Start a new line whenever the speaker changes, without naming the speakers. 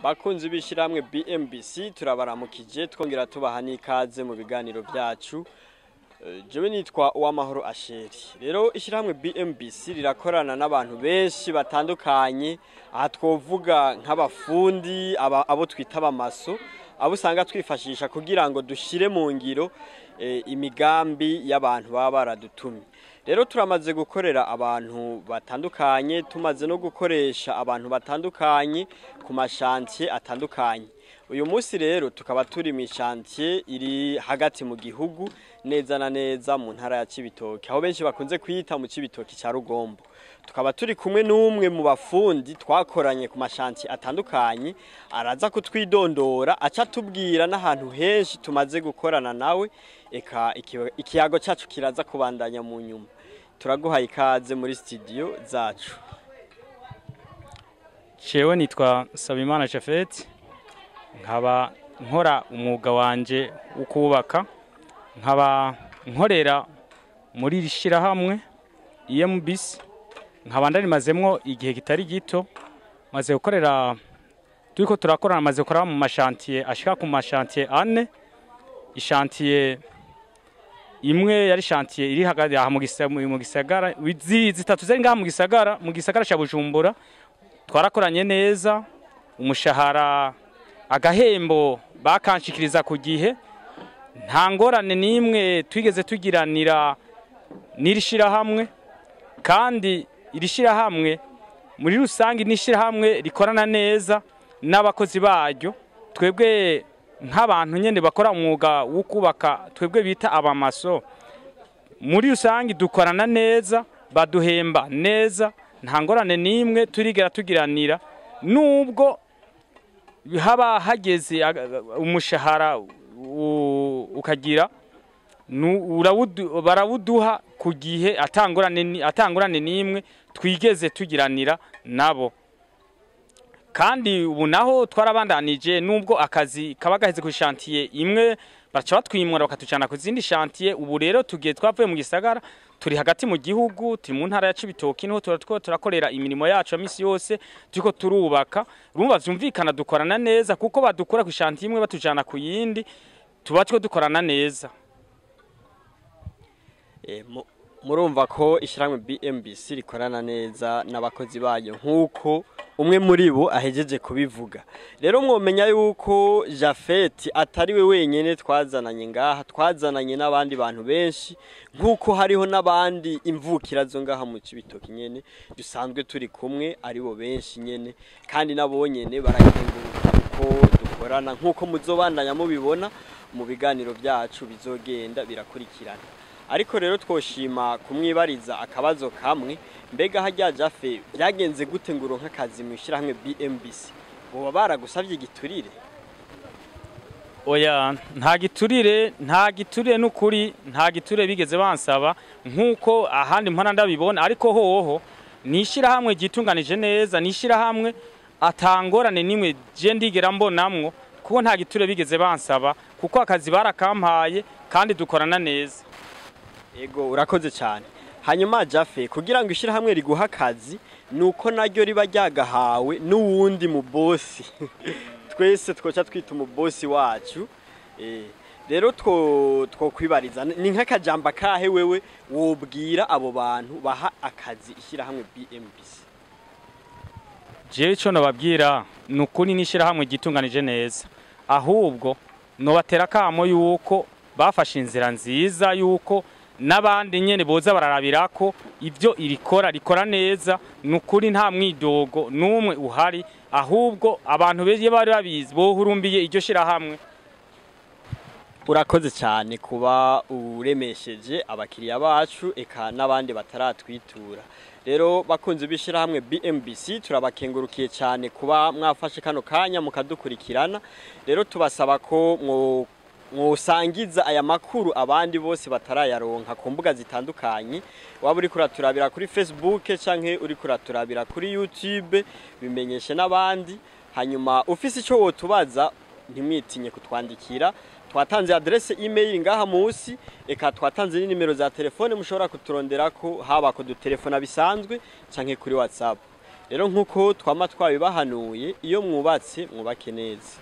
Bakunzi b'ishyirahamwe BMBC, turabaramukije, twongera tubaha n'ikaze mu biganiro byacu. Jewe nitwa Uwamahoro Asheri. Rero ishyirahamwe BMBC rirakorana n'abantu benshi batandukanye. Aha twovuga nk'abafundi, abo twita abamaso, abo usanga twifashisha kugira ngo dushire mu ngiro imigambi y'abantu baba baradutumye. Rero turamaze gukorera abantu batandukanye, tumaze no gukoresha abantu batandukanye ku ma chantier atandukanye. Uyu munsi rero tukaba turi mu chantier iri hagati mu gihugu, neza na neza mu ntara ya Cibitoke, aho benshi bakunze kwita mu Cibitoke ca Rugombo. Tukaba turi kumwe n'umwe mu bafundi twakoranye ku ma chantier atandukanye. Araza kutwidondora, aca tubwira n'ahantu henshi tumaze gukorana nawe. Eka ikiyago cacu kiraza kubandanya mu nyuma. Turaguhaye ikaze muri studio zacu.
Jewe nitwa Sabimana Jafet, nkaba nkora umwuga wanje wo kubaka, nkaba nkorera muri iri shirahamwe EMBC, nkaba ndarimazemwo igihe kitari gito. Maze gukorera, turiko turakorana, maze gukora mu ma chantier ashika ku ma chantier ane. I chantier imwe yari chantier iri hagati aha mu gisagara, zitatu zari ngaha mu gisagara ca Bujumbura. Twarakoranye neza, umushahara, agahembo bakanshikiriza ku gihe, nta ngorane n'imwe twigeze tugiranira n'iri shirahamwe. Kandi iri shirahamwe muri rusange ni ishirahamwe rikorana neza n'abakozi baryo. Twebwe nk'abantu nyene bakora umwuga wo kubaka, twebwe bita abamaso, muri rusange dukorana neza, baduhemba neza, nta ngorane n'imwe turigera tugiranira. Nubwo haba hageze umushahara ukagira barawuduha ku gihe, atangorane n'imwe twigeze tugiranira nabo. Kandi ubu naho twarabandanije, nubwo akazi kaba gaheze ku chantier imwe, baca batwimura bakatujana ku zindi chantier. Ubu rero tugiye, twavuye mu gisagara, turi hagati mu gihugu, turi mu ntara ya Cibitoki, niho turiko turakorera imirimo yacu ya misi yose, turiko turubaka. Urumva vyumvikana, dukorana neza kuko badukura ku chantier imwe batujana ku yindi, tuba two dukorana neza.
Murumva ko ishyirahamwe BMBC rikorana neza n'abakozi bayo, nk'uko umwe muri bo ahejeje kubivuga. Rero mwomenya yuko Jafet atari we wenyene twazananye ngaha, twazananye n'abandi bantu benshi, nk'uko hariho n'abandi imvukira zo ngaha mu Cibitoki nyene dusanzwe turi kumwe, aribo benshi nyene, kandi nabo nyene barakenguruka uko dukorana, nk'uko muzobandanya mubibona mu biganiro byacu bizogenda birakurikirana. Ariko rero twoshima kumwibariza akabazo kamwe. Mbega harya Jafe, byagenze gute ngo uronke akazi mu ishyirahamwe BMBC? Boba baragusavye igiturire?
Oya, nta giturire, nta giturire, n'ukuri nta giturire bigeze bansaba nk'uko ahandi mpora ndabibona. Ariko hoho ni ishyirahamwe ryitunganije neza, ni ishyirahamwe atangorane nimwe je ndigera mbonamwo, kuko nta giturire bigeze bansaba, kuko akazi barakampaye kandi dukorana neza.
Ego, urakoze cyane. Hanyuma Jafe, kugira ngo ishyirahamwe riguha akazi nuko naryo riba ryagahawe n'uwundi mu boss, twese twoca twita umubosi wacu. Rero twokwibariza, ni nk'akajambo kahe wewe wobwira abo bantu baha akazi ishyirahamwe BMBC?
Jewe ico nababwira ni ukuri, n'ishyirahamwe ryitunganije neza. Ahubwo nobatera akamo yuko bafashe inzira nziza, yuko n'abandi nyene boza bararabirako ibyo irikora, rikora neza. Ni ukuri nta mwidogo n'umwe uhari, ahubwo abantu benshi bari babizi bohurumbiye iryo shirahamwe.
Urakoze cyane kuba uremesheje abakiriya bacu, eka n'abandi bataratwitura. Rero bakunze b'ishyirahamwe BMBC, turabakengurukiye cyane kuba mwafashe kano kanya mukadukurikirana. Rero tubasaba ko mwosangiza aya makuru abandi bose batarayaronka ku mbuga zitandukanye. Waba uri kuraturabira kuri Facebook canke uri kuraturabira kuri YouTube, bimenyeshe n'abandi. Hanyuma ufise ico wotubaza, ntimwitinye kutwandikira. Twatanze adresse email ngaha musi, eka twatanze n'inimero za telefone mushobora kuturonderako, haba kudutelefona bisanzwe canke kuri WhatsApp. Rero nk'uko twama twabibahanuye, iyo mwubatse mwubake neza.